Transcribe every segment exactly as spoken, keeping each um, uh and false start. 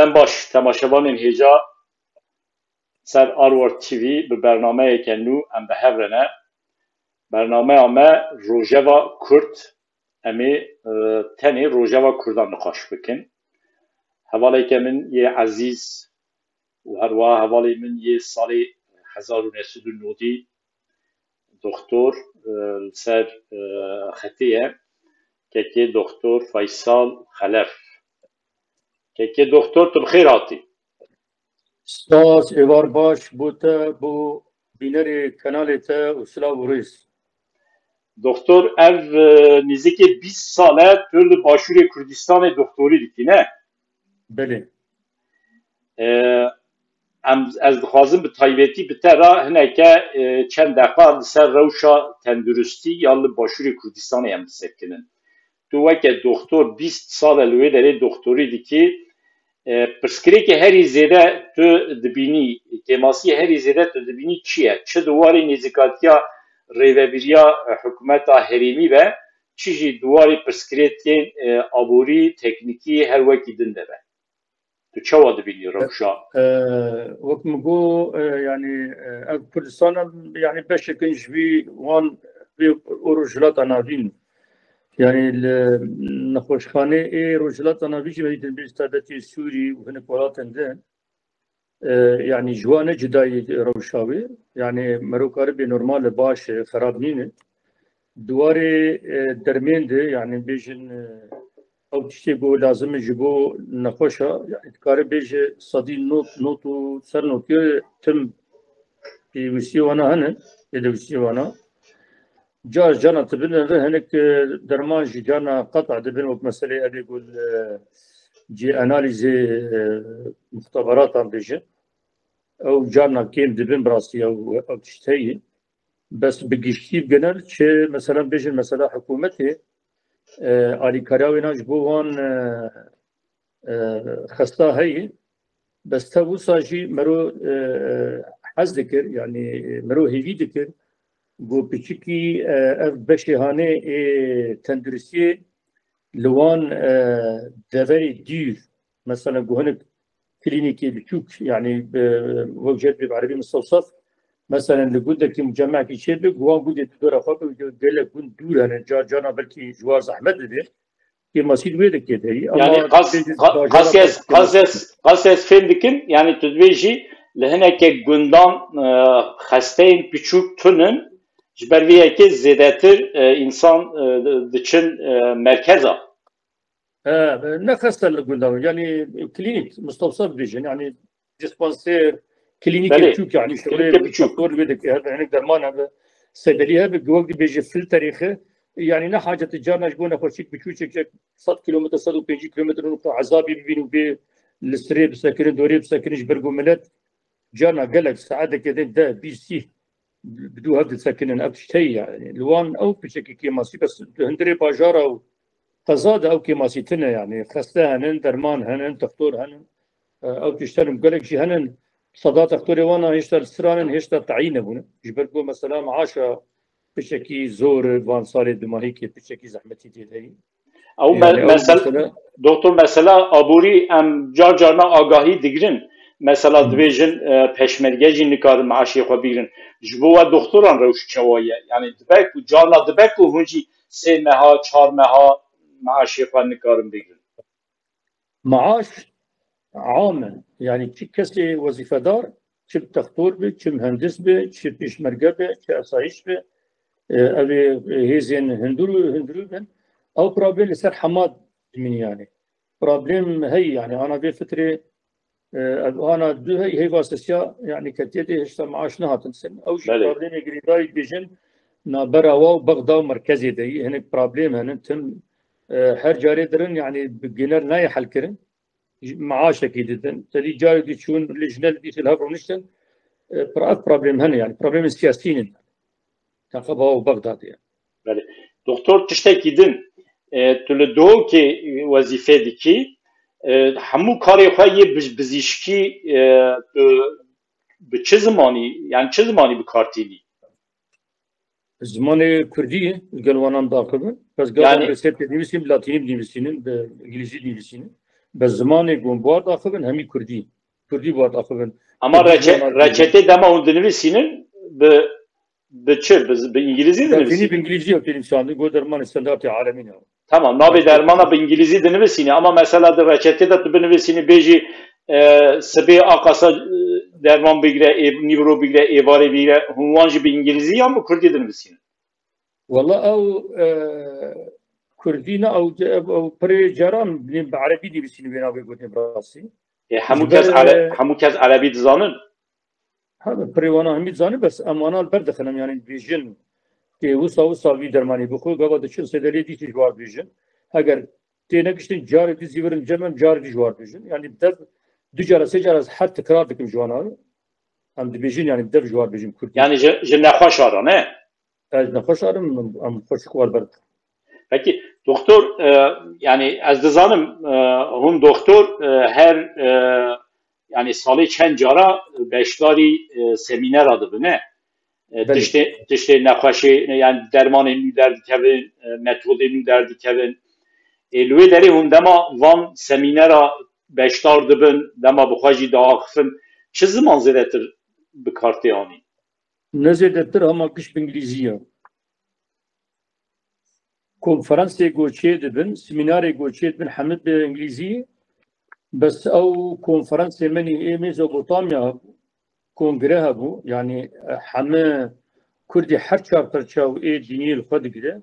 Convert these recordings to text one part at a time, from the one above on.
Dem baş, temaşevanên hêja ser Arwar T V bi bernameyeke nû em bi hev re ne. Bernameya me Rojeva Kurd, em ê, e, tenê rojeva Kurdan niqaş bikin. Hevaleke min yê ezîz û herwiha hevalê min yê salê hezar û neh sed û nodî, doktor, e, li ser, e, xetê ye. Kekê doktor Faysal Xelef. Kekê doktor, tu bi xêr hatî. Spas, êvar baş bo te, bo bînerê kanalê te û silav û rêz. Doktor, ev, e, nêzîkê bîst sal e tu li Başûrê Kurdistanê doktorî dikî, ne? Belê. E, em, ez dixwazim bi taybetî bi te re hineke, e, çend deqa li ser rewşa tenduristî ya li Başûrê Kurdistanê em bisekinin. Tu weke doktor bîst sal e li wê derê doktorî dikî. E, pirsgirêkê herî zêde tu dibînî, kêmasiyê herî zêde tu dibînî çi ye? Çi di warê nêzîkatiya rêvebiriya, e, hikûmeta herêmî be, çi jî di warê pirsgirêkên, e, aborî, teknîkî her wekî din de be. Tu çawa dibînî rewşa? E, wek min got, e, yanî, e, ev Kurdistan, yanî beşek in ji vî wan vê û Rojhilata Navîn. Yanî li nexweşxanê ê Rojhilata Navîn jî me dîtin bêj taybetî Sûrî û hinek welatên din. E, yanî ji wan ne cudayî rewşa wê. Yanî mero karibe normal e, baş e, xerab nîne. Di warê, e, dermên de, yanî bêjin, e, ew tiştê ku lazim e ji bo nexweşa, yanî dikare bêje sedî nod, nod û ser nodî tim pêwîstiyê wana hene, pêdewîstiyê wana. Car cana dibin re hinek, e, derman jî cana qeta dibin, wek meselê evê ku, e, cê analîzê, e, muxteberatan bêje. Ew carna kêm dibin, bi rastî ew, ew tişt heye. Bes bi giştî, bi genel, çi mesela bêjin, mesela hikûmetê, e, alîkariya wêna ji bo wan, e, e, xesta heye. Bes te wisa jî mero, e, hez dikir, yanî mero hêvî dikir, ku piçikî, e, ev beşê hanê ê tenduristiyê li wan, e, deverê dûr, mesela ku hinek klînîkê biçûk, yanî, e, wek jê dibê bi erebî mistewsef, mesela li gundekî mucemekî çêbe, ku wan gundê di dora xwe be, gelek gund dûr hene, car carna belkî ji wan zehmet dibe. Kêmasî di wê de kêdeyî. Yanî Ama qas, bêjin qa-, bajara qas ez, belkî qas ez, qas ez fêm dikim, yanî tu dibêjî li hineke gundan, e, xesteyên piçûk tune, ji ber vê yekê zêdetir, e, însan, e, di-, diçin, e, merkeza. He, ne xeste li gundan, yanî klînîk, mistewsef dibêjin, yanî dispanser, klînîkê Belê. Biçûk, yanî işte Klînîkê oraya biçûk. Doktor wê dike, hebe hinek derman hebe, sedelî hebe, wek dibêje filterê xe, yanî ne hacet e carna ji bo nexweşik biçûçek sed kilometre, sed û pêncî kilometre û xwe ezabî bibîn û bê li sirê bisekirin, dorê bisekirin ji ber ku milet carna gelek saeteke de deh, bîst, sî bi dû hev disekinin, ev tişt heye yani. Li wan ew piçekî kêmasî, bes di hundirê bajara û qeza de ew kêmasî tune yani. Xeste henin, derman henin, doktor henin. E, ew tişt henin, gelek jî henin. Seda doktorê wana hêşta li sir anin, hêşta teyîn nebûne. Ji ber ku mesela maaşa piçekî zor, van salê dumahîkê piçekî zehmetî tê de ye. Ew Yani me-, ew mesel-, mesela doktor, mesela aborî em car carna agahî digirin. Mesela Hmm. dibêjin, e, peşmerge jî nikarin meaşê xwe bigirin. Ji bo we doktoran rewş çawa ye? Yani dibe ku, carna dibe ku hûn jî sê meha, çar meha meaşê xwe nikarin bigirin. Maaş am e. Yani çi kesê wezîfedar, çi textor be, çi mühendis be, çi pêşmerge be, çi esayîş be, e, ev ê, e, hêzên hundir û hundirû bin. Ew problem li ser hema dimîne yani. Problem heye yani. Ana vê fitrê, e, ev ana du hey, heyva sesiya yani ketiye dê hêşta maaş nehatin ser. Ew jî Belê. problemê girîdayî dibêjin nabera wa û Bexda û merkezê de yî. Hinek problem henin tim, e, her carê dirin yani bi gener nayê helkirin. Maaşekî didin. Te dî carê dî çûn, lê ji ne dî li hev rûniştin. E, pra-, ev problem hene yani. Problemên siyasî ne. Teqeba û Bexdadê ye. Belê. Doktor, tiştekî din, e, tu li dohokê wezîfe dikî, e, hemû karê xwe yê biz-, bizîşkî, e, tu bi çi zimanî, yani çi zimanî bi kar tînî? Zimanê kurdî li gel wanan daqibin. Bes gava Yani bi sêr tê nivîsîn, bi latînî binivîsînin, bi îngilîzî binivîsînin. Bi zimanê ku em bi war daxivin, hemî kurdî. Kurdî bi war daxivin. Ama reçe, reçetê dema hûn dinivîsînin bi, bi çi? Bi, bi îngilîzî dinivîsînin? Bi îngilîzî ew tênivîsandin, got dermanê standartê alemî ne. Tamam, navê dermana bi îngilîzî dinivîsînî, ama mesela di reçetê de tu binivîsînî, bêjî, e, sibê aqasa, e, derman bigire, ê, nîvro bigire, êvarê bigire, hûn wan jî bi îngilîzî yan bi kurdî dinivîsînin? Wala ew, e, kurdî ne, ew, ew, ew pirê caran bi erebî nivîsînî, wê navê gotinê bi rastî. E, hemû kes ere-, hemû kes erebî dizanin? Ha, pirê wana hemî dizanî, bes em wana li ber dixinem, yanî dibêjin, tê wisa wisa vî dermanî bixwe, gava diçin sêdelê dî jî ji war dibêjin. Eger tê negiştin, carê dî zîvirin cem em, carê dî ji war dibêjin. Yanî bi dev du cara, sê cara ez her tikrar dikim ji wana. Em dibêjin, yanî bi dev ji war dibêjin kurdî. Yanî ji, ji nexweşa re, ne? Ez nexweş arim, em xweşik war ber. Peki, doktor, e, yani ez dizanim, e, hûn doktor, e, her, e, yani salê çend cara beşdarî, e, semînera dibine. E, Belê. Tiştê, tiştê nexweşê, yani dermanên nû derdikevin, e, metodên nû derdikevin. E, li wê derê hûn dema van semînera beşdar dibin, dema bi xwe jî diaxifin, çi ziman zêdetir bi kar tê anîn? Ne zêdetir hema giş bi îngilîzî ye. Konferansê ku çêdibin, semînarê ku çêdibin hemî bi îngilîzî. Bes ew konferansê min ê Mezopotamya hebû, kongre hebû, yanî hemî kurdî her çar perça û ê dîniyê li xwe digire.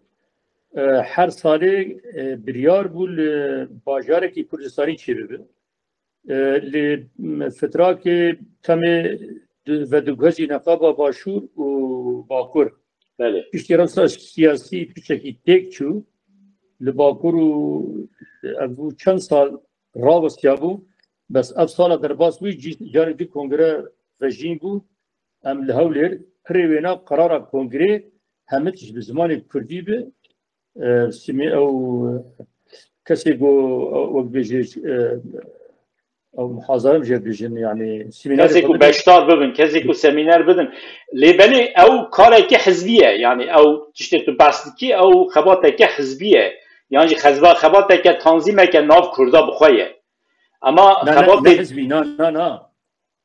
E, her salê, e, biryar bû li bajarekî Kurdistanî çêbibe. E, li, m, fitrakê temê di-, vediguhezî neqaba Başûr û Bakur. Belê. Piştî rewşa siyasî piçekî têk çû. Li Bakur û ev bû çend sal rawestiya bû. Bes ev sala derbas bû, cî-, carê dî kongre vejîn bû. Em li Hewlêr pirê wêna qerara kongrê hemî tişt bi zimanê kurdî bi. E, simî ew kesê ku, e, wek bêjî, e, ew muhazere jê bêjin, yani semînerê Kesê xwe ku bidin. Beşdar bibin, kesê ku semîner bidin. Lê belê ew karekî hizbî ye, yani ew tiştê tu behs dikî, ew xebateke hizbî ye. Yan jî xezba-, xebateke tanzîmeke nav Kurda bi xwe ye. Ama Na, na, xebatê ne hizbî, na, na, na.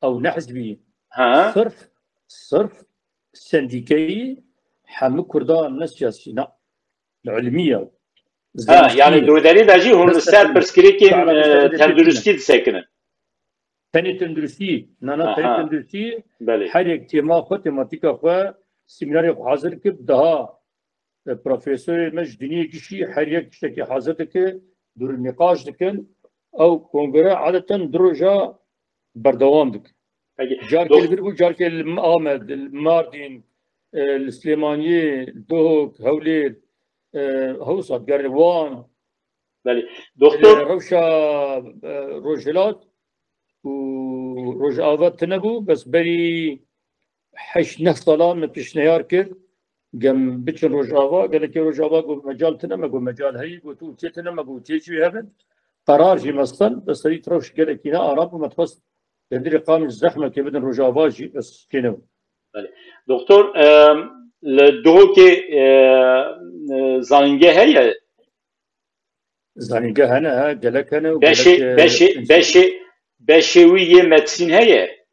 Ew ne hizbî. Ha? Sirf, sirf sendîkeyî hemû Kurda ne siyasî, na. Li ilmî ye. Ha, Zanistî yani ye. Dûderî de jî hûn li ser pirsgirêkên, e, tenduristî disekinin. Tenê tenduristî, na, na, tenê Aha. tenduristî, Belê. Her yek tema xwe, tematîka xwe, semînarê xwe hazir dike, daha, e, profesorê me ji dinyê gişî her yek tiştekî hazir dike, dûr nîqaş dikin. Ew kongre adeten du roja berdewam dikin. Peki, Carkê dost- li vir bû, carkê li Amed, li Mardîn, e, li Silêmaniyê, Duhok, Hewlêr, e, Hewsat, gerê Wan. Belê. Doktor- Li rewşa, e, Rojhilat û Rojava tune bû, bes berî heşt neh sala me pêşniyar kir, gem biçin Rojava, gelekê Rojava got mecal tune, me got mecal heyî, got tu tê tune, me got tê çi hebin. Qerar jî me stan, bes serî rewş gelekî ne aram bû, me dixwest Tedirê qamî zehmekê bidin Rojava jî, ez kêne bû. Belê. Doktor, e, li Duhokê, e, e, zanînge heye? Zanînge hene, he, gelek hene û Beşê, gelek, e, beşê, beşê, beşê wî yê medsîn heye?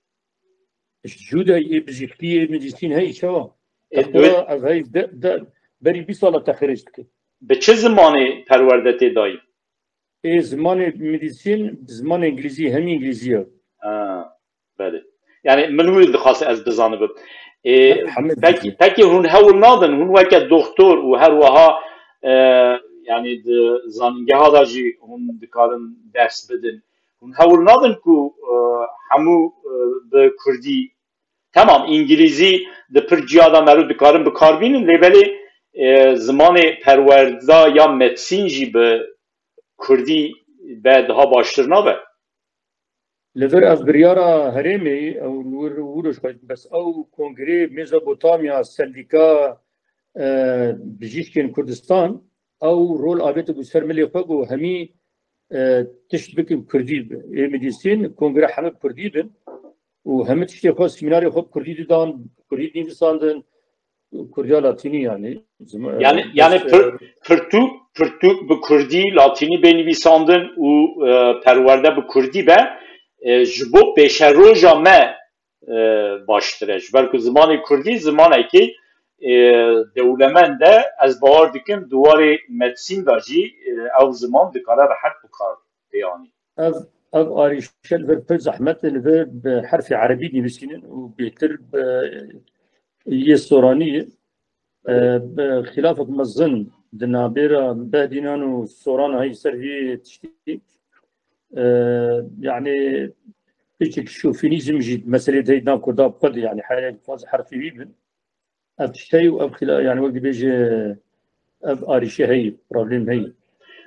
Jû de yê bijîxkî, yê medîsîn heye, çawa? E, Doktora, ev hey de, de, berî bîst sala te xirêj dike. Bi çi zimanê perwerde tê dayîn? Ê, zimanê medîsîn, zimanê îngilîzî, hemî îngilîzî ye. Ha, belê. Yani min wî dixwast ez bizanibim. Ê, Hemî pekî, îngilîzî. Pekî hûn hewl nadin, hûn weke doktor û her wiha, e, yani di zanîngeha de jî hûn dikarin ders bidin. Hûn hewl nadin ku, e, hemû, e, bi kurdî Temam, îngilîzî di pir ciya de meriv dikarin bi kar bînin, lê belê, e, zimanê perwerda ya medsîn jî bi kurdî be daha baştir nabe? Li vir ev biryara herêmê, ew li wir wiro ji xwe, bes ew kongrê Mezopotamya, sendîka, e, bijîşkên Kurdistan, ew rol avêtibû ser milê xwe ku hemî, e, tişt bikin kurdî. Ê medîsîn, kongre hemî bi kurdî bin û hemî tiştê xwe, semînarê xwe bi kurdî didan, bi kurdî dinivîsandin, kurdiya latînî yani. Zim-, Yani, e, yani bes, pir-, e, pirtûk, pirtûk bi kurdî, latînî bê nivîsandin û, e, perwerde bi kurdî be, e, ji bo pêşeroja me, e, baştir e. Ji ber ku zimanê kurdî zimanekî, e, dewlemend e, ez bawer dikim di warê medsîn de jî, e, ew ziman dikare rehet bi kar bê anî. Ev, ev arîşe li vir pir zehmet e, li vir bi herfê erebî nivîsînin û bêtir bi yê soranî, e, bi xilafek mezin di navbêra Behdînan û Soran heyî ser vî tiştî. E, yani piçek şofînîzm jî meselê de nav kurda bi xwe de, yani her faz herfê wî bin. Ev tişt heyî û ev xila-, yani wek dibêje ev arîşe heyî, problem heyî.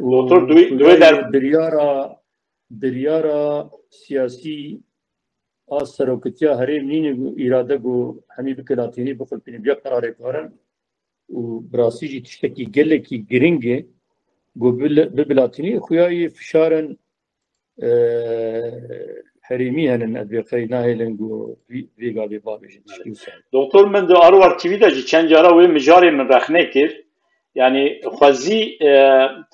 Û Doktor, duwê, duwê der- biryara, biryara siyasî a seroketiya herêm nîne ku îrade ku hemî bike latînî bixulpîne biya qerarê karin û bi rastî jî tiştekî gelekî giring e ku bile-, bibe latînî xuya yê fişarên, e, herêmî henin, ez bê qey nahêlin ku vî, vê gavê bavêjin tiştî wisa. Doktor, min di Arwar T V de jî çend cara wê mijarê min rexne kir. Yani xwezî, e,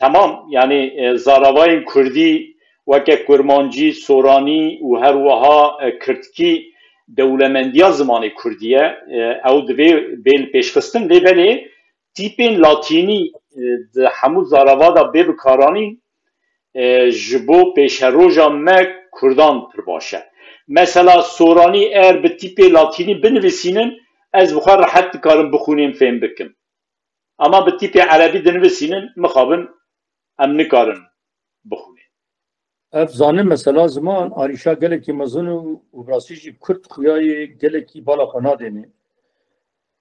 temam, yani, e, zaravayên kurdî weke kurmancî, soranî û her wiha, e, kirdkî dewlemendiya zimanê kurdî ye. E, ew divê bê li pêşxistin, lê belê tîpên latînî, e, di hemû zarava de bê bikaranîn, e, ji bo pêşeroja me kurdan pir baş e. Mesela soranî eger bi tîpê latînî binivîsînin, ez bi xwe rehet dikarim bixwînim, fêm bikim. Ama bi tîpê erebî dinivîsînin, mixabin em nikarin bixwînin. Ev zanin mesela ziman arîşa gelekî mezin û, û bi rastî jî kurd xuyayê gelekî bala xwe nadêne.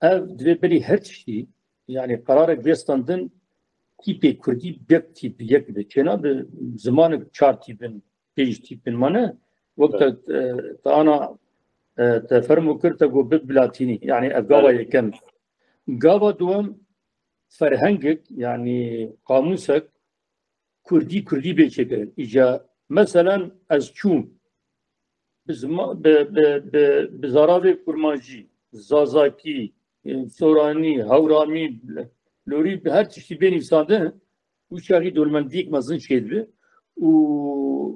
Ev divê berî her tiştî, yani qerarek bê standin, tîpê kurdî bek tîp yek be. Çêna bi zimanek çar tîp bin, pênc tîp bin mane. Wek te, Evet. e, te ana, e, te fermo kir te got bi bi latînî. Yani ev gava Evet. yekem. Gava duwem ferhengek, yani qamûsek, kurdî, kurdî bê çêkirin. Îca, meselen, ez çûm, bi zima-, bi, bi, bi, bi zaravê kurmancî, zazakî, e, soranî, hewramî, lorî, bi her tiştî bê nivîsandin, û çaxî dewlemendiyek mezin çêdibe û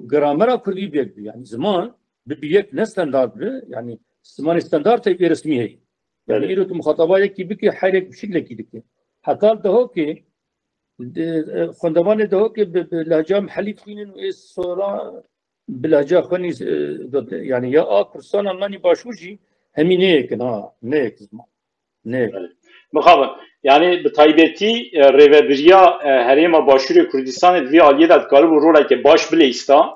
gramera kurdî bêk bi. Yani ziman bi, bi yek ne standart bi, yani zimanê standart heye, resmî heye. Yani Evet. îro tu muxataba yekî bike, herek bi şiklekî dike. Heta li Dihokê, di, e, xwendevanê Dihokê bi, bi lehca mihellî dixwînin û ê sora bi lehca xwe nî, e, got, yani ya a Kurdistan an nanî başûr jî hemî neyek in, ha, neyek ziman. Neyek. Belê. Mixabin, yani bi taybetî, e, rêvebiriya, e, Herêma Başûrê Kurdistanê di vî aliyê de dikaribû roleke baş bileysta.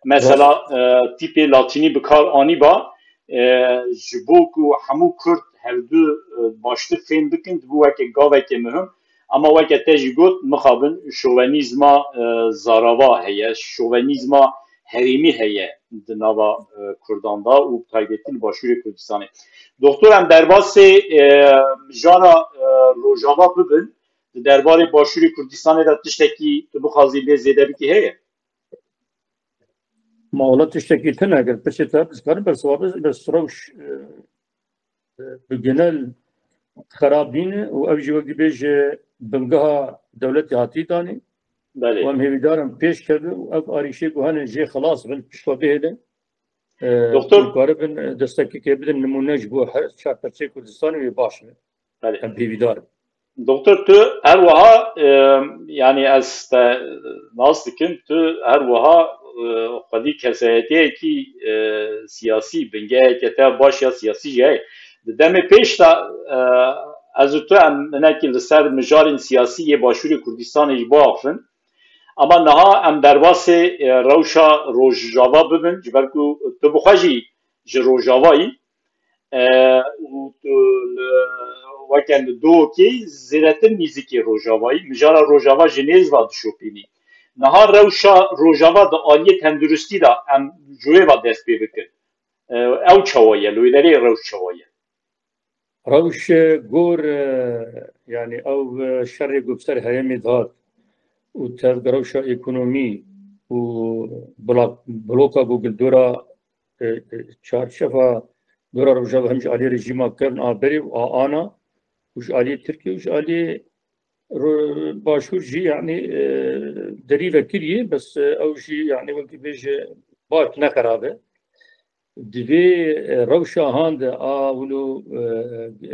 Mesela, Rast. e, tîpê latînî bi kar anîba, e, ji bo ku hemû Kurd hevdu, e, baştir fêm bikin, dibû weke gaveke muhim. Ama weke te jî got, mixabin şovenîzma, e, zarava heye, şovenîzma herêmî heye di nava, e, Kurdan de û bi taybetî li Başûrê Kurdistanê. Doktor, em derbasê, e, mijara, e, Rojava bibin, di derbarê Başûrê Kurdistanê de tiştekî tu bixwazî lê zêde bikî heye? Ma wela tiştekî tune, eger pirsê te, ez karim bersiva bes, bes rewş, e, e, bi genel xerab nîne û ev jî wek dibêje bingeha dewletê hatî danî. Belê. Û em hêvîdar in pêş keve û ev arîşê ku hene jê xelas bin, pişt xwe bihêlin. E, Doktor. Û karibin, e, destekekê bidin nimûne ji bo her çar perçeyê Kurdistanê wê baş be. Belê. Em hêvîdar in. Doktor, tu her wiha, e, yani ez te nas dikim, tu her wiha, e, xwedî kesayetiyekî, e, siyasî, bingeheke te baş ya siyasî jî heye. Di demê pêş de, e, ez û tu em hinekî li ser mijarên siyasî yê Başûrê Kurdistanê jî biaxivin. Ama niha em derbasê, e, rewşa Rojava bibin, ji ber ku tu bi xwe jî ji Rojava yî. E, û tu li, weke li Dihokê zêdetir nîzikê Rojavayî, mijara Rojava ji nêz ve dişopînî. Niha rewşa Rojava di aliyê tenduristî de em ji wê ve dest pê bikin. E, ew çawa ye? Li wê derê rewş çawa ye? Rewş, e, gor, e, yani ew, e, şerê ku bi ser herêmê dihat û tev rewşa ekonomî û blok-, bloka ku li dora, e, e, çarçefa dora Rojava hem ji aliyê rejîma kevn a berê û a ana û ji aliyê Tirkiye û ji aliyê ro-, başûr jî, yanî, e, derî vekiriye, bes, e, ew jî, yanî, wekî bêje baş ne xerab e. Divê, e, rewşa han de a wilo, e,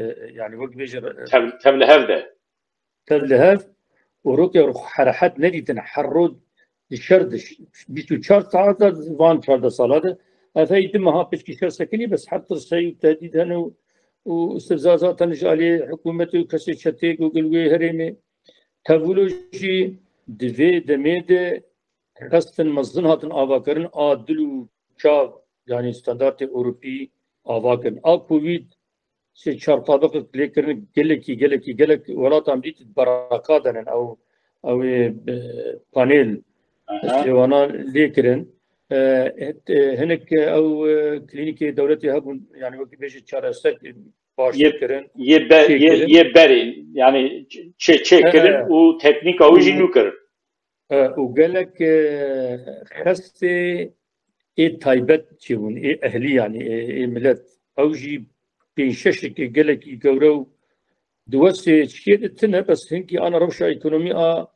e, yanî, wekî bêje, e, tev-, tev li hev de. Tev li hev û roke xwe rehet nedîtin, her roj di şer de, bîst û çar saet de van çardeh sala de. Ev hey du meha pişkî şer sekinî, bes her tirsey û tehdîd hene û, û istifza zaten ji alî hikûmetê û kesê çetê ku gil wê herêmê. Tevûlo jî di vê demê de xestin mezin hatin avakirin a dil û çav, yanî standartê Ewropî ava kirin. A Covid sê çar tabiqek lê kirin, gelekî, gelekî, gelek welatan dît beraka denin ew, ew ê, e, panel Aha. sêwana lê kirin. E, e, hinek ew, e, klînîkê dewletê hebûn, yanî wekî bêjî çareser baş Yê, kirin, yê be-, çê yê, kirin. yê berê, yanî çê, çê He, kirin he. û teknîka wî jî Û nû kirin. E, û gelek, e, xestê ê taybet çêbûn, ê ehlî, yanî ê, ê milet. Ew jî pênc şeşekê gelekî gewre û di wesê çiyê de tune, bes hinkî ana rewşa ekonomî a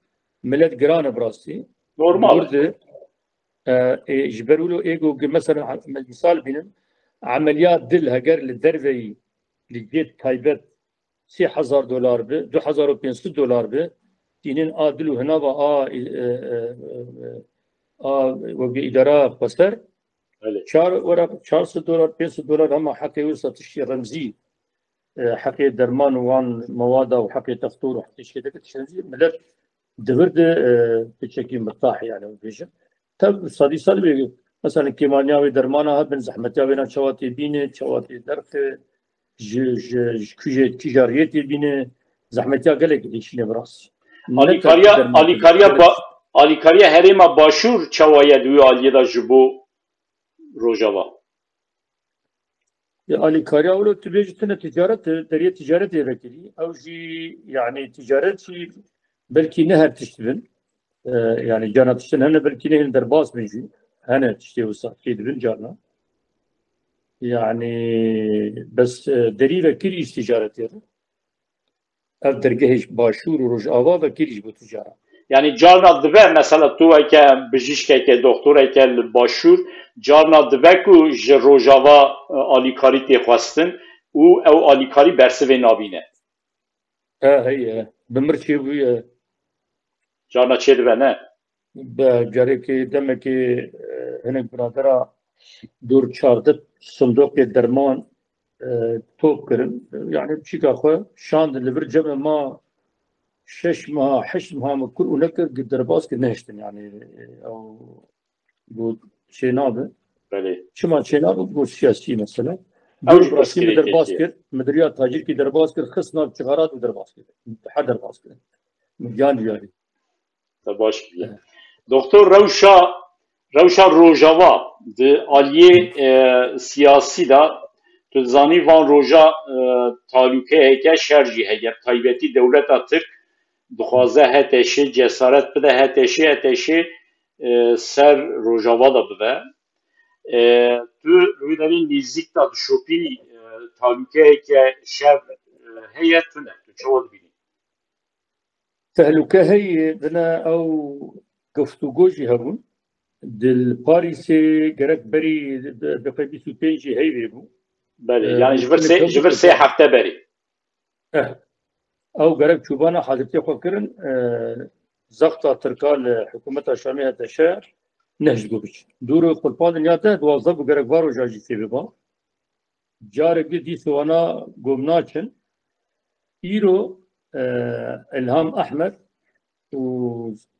milet giran e bi rastî. Normal e. Li wir de, e, ê, ji ber wilo ê ku, mesela, me-, misal bînim, emeliya dil heger li derveyî, li cê taybet sê hezar dolar bi, du hezar û pênc sed dolar bi, tînin a dil û hinava a, e, e, e, a wekî îdara xweser, Belê. çar wera, çar sed dolar, pênc sed dolar hema heqê wisa tiştê remzî, e, heqê derman û wan mewada û heqê textor û heqê şêdeke tişt remzî, milet di vir de, e, piçekî mirtah, yanî, bêjin. Tev sadî sal bê, mesela kêmaniya wê dermana hebin, zehmetiya wê na çawa tê bîne, çawa tê derxe, ji, ji, ji kîje, kîja riyê tê bîne, zehmetiya gelekî dişîne bi rastî. Alîkariya, Milet alîkariya derman ba-, alîkariya herêma Başûr çawa ye di wî aliyê de ji bo Rojava? Ya alîkariya wilo tu bêjî tune ticaret, deriyê ticaretê vekirî. Ew jî, yanî ticaret jî belkî ne her tişt bin. E, yanî cana tiştin hene belkî ne hene derbas bin jî. Hene tiştê wisa tê dibin carna. Yanî bes, e, derî vekirî ji ticaretê re. Ev dergehê ji Başûr û Rojava vekirî ji bo ticara. Yanî carna dibe, mesela tu weke bijîşkeke, doktoreke li Başûr, carna dibe ku ji Rojava, e, alîkarî tê xwestin û ew alîkarî bersivê nabîne. He, heye. Bi mir çêbûye. Carna çêdibe, ne? Be, carekê demekê, e, hinek biradera dor çardeh sindoqê derman, e, top kirin. Yani çîka xwe şand li vir cem e, ma şeş meha, heşt meha min kur û nekir, gi derbas kir nehiştin yani, e, ew got çênabe. Belê. Çima çênabe? Got siyasî mesele. Ew Dor jî rastî min pirsgirêkê derbas çi ye? Kir, midiriya tacîrkî derbas kir, xist nav çixarat û derbas kir. Her derbas kir. Min giyan diyarî. Te baş kiriye. Evet. Doktor, rewşa, rewşa Rojava di aliyê, e, siyasî de, tu dizanî van roja, e, talûkeyeke şer jî heye. Taybetî dewleta Tirk dixwaze HTŞê cesaret bide, HTŞê, HTŞê, e, ser Rojava de bibe. E, tu li wî derê nêzîk de dişopî, e, talûkeyeke şer, e, heye, tune. Tu çawa dibînî? Tehlûke heye, dine ew guftûgo jî hebûn. Di Parîsê gerek berî bi, bi qey bîst û pênc jî heyvê bû. Belê, Ee, yani ji vir sê, ji vir sê hefte berî. Eh. Ew gerek çûbana hazirtiyê xwe kirin, e, zexta Tirka li hikûmeta Şamê HTŞ nehişt ku biçin. Dûr û qulpa dinya de duwazdeh bû, gerek va roja jî tê biba. Carek dî wana gom naçin. Îro, e, Ilham Ehmed û,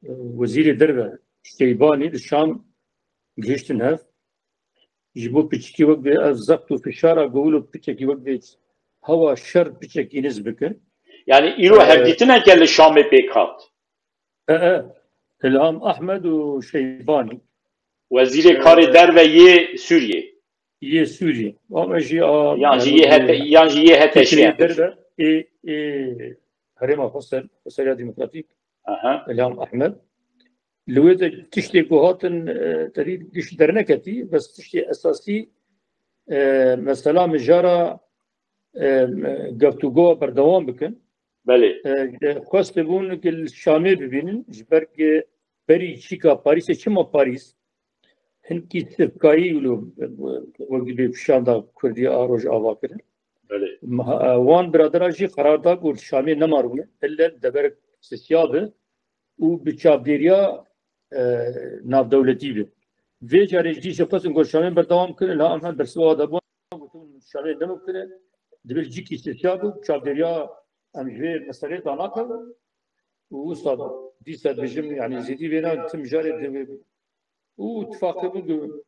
e, Wezîrê Derve Şeybanî li Şam gihiştin hev. Ji bo piçekî wek vê ev zext û fişara govilo piçekî wek vê hewa şer piçekî niz bikin. Yani îro Ee, hevdîtineke li Şamê pêk hat. E, e. Ilham Ahmed û Şeybanî. Wezîrê Ee, Karê Derve yê Sûriyê. Yê Sûriyê. Ama jî a, yan jî yani, yê HT, yan jî yê HTŞ Fikirê yani. Derve, ê, ê, Herêma Xweser, Xweseriya Demokratîk. Aha. Ilham Ahmed. Li wê de tiştê ku hatin, e, terî giş derneketî, bes tiştê esasî, e, mesela mijara, e, guftûgoya berdewam bikin. Belê. Xwestibûn ki li Şamê bibînin, ji ber ki berî çîka Parîsê, çima Parîs? Hinkî sivkayî wilo wek dibê pişanda Kurdî a Rojava kirin. Belê. Wan biradera jî qerar da ku Şamê nemarûne, ille deverek sisiya bi û bi çavdêriya e, navdewletî bi. Vê carê jî dîsa xwestin ku Şamê berdewam kirin, la em her bersiva de bûn, gotin Şamê nemimkin e, dibir cîkî sisiya bû, çavdêriya em ji vê meselê danakevin û wisa dîsa dibêjim, yani zêdî vêna tim carê divê û tifaqê bû ku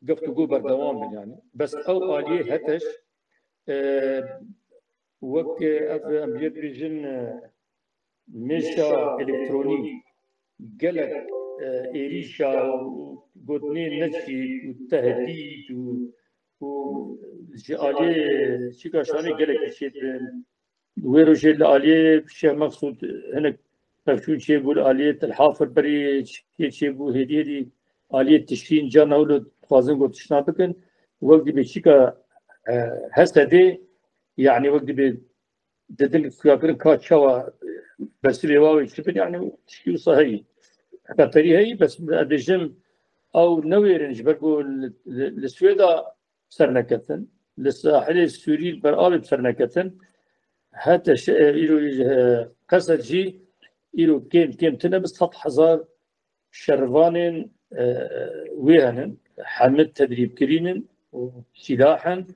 geftûgo berdewam bin yani. Bes ew aliyê HTŞ, e, wek ev em bê dibêjin, e, mêşa elektronî gelek, e, êrîşa û gotinê neçî û tehdît û, û ji aliyê çîka Şamê gelekî çêdibin. Wê rojê li aliyê Şêx Meqsûd hinek pevçûn çêbû, li aliyê Til Hafir berî çê çêbû, hêdî hêdî aliyê Tişrîn carna wilo dixwazin ku tiştna bikin. Wek dibê çîka, e, HSDê, yani wek dibê didin xuyakirin ka çawa, e, bersiv ê wê çi bin, yani tiştî wisa heyî. Xeterî heyî, bes ez dibêjim ew newêrin ji ber ku li, li, li Swêda ser neketin. Li sahilê Sûrî li ber avê bi ser neketin. Hete şe-, îro, e, Qesed jî îro kêm kêm tune bi sed hezar şervanên, e, wê henin. Hemî tedrîbkirîn in û sîlah in.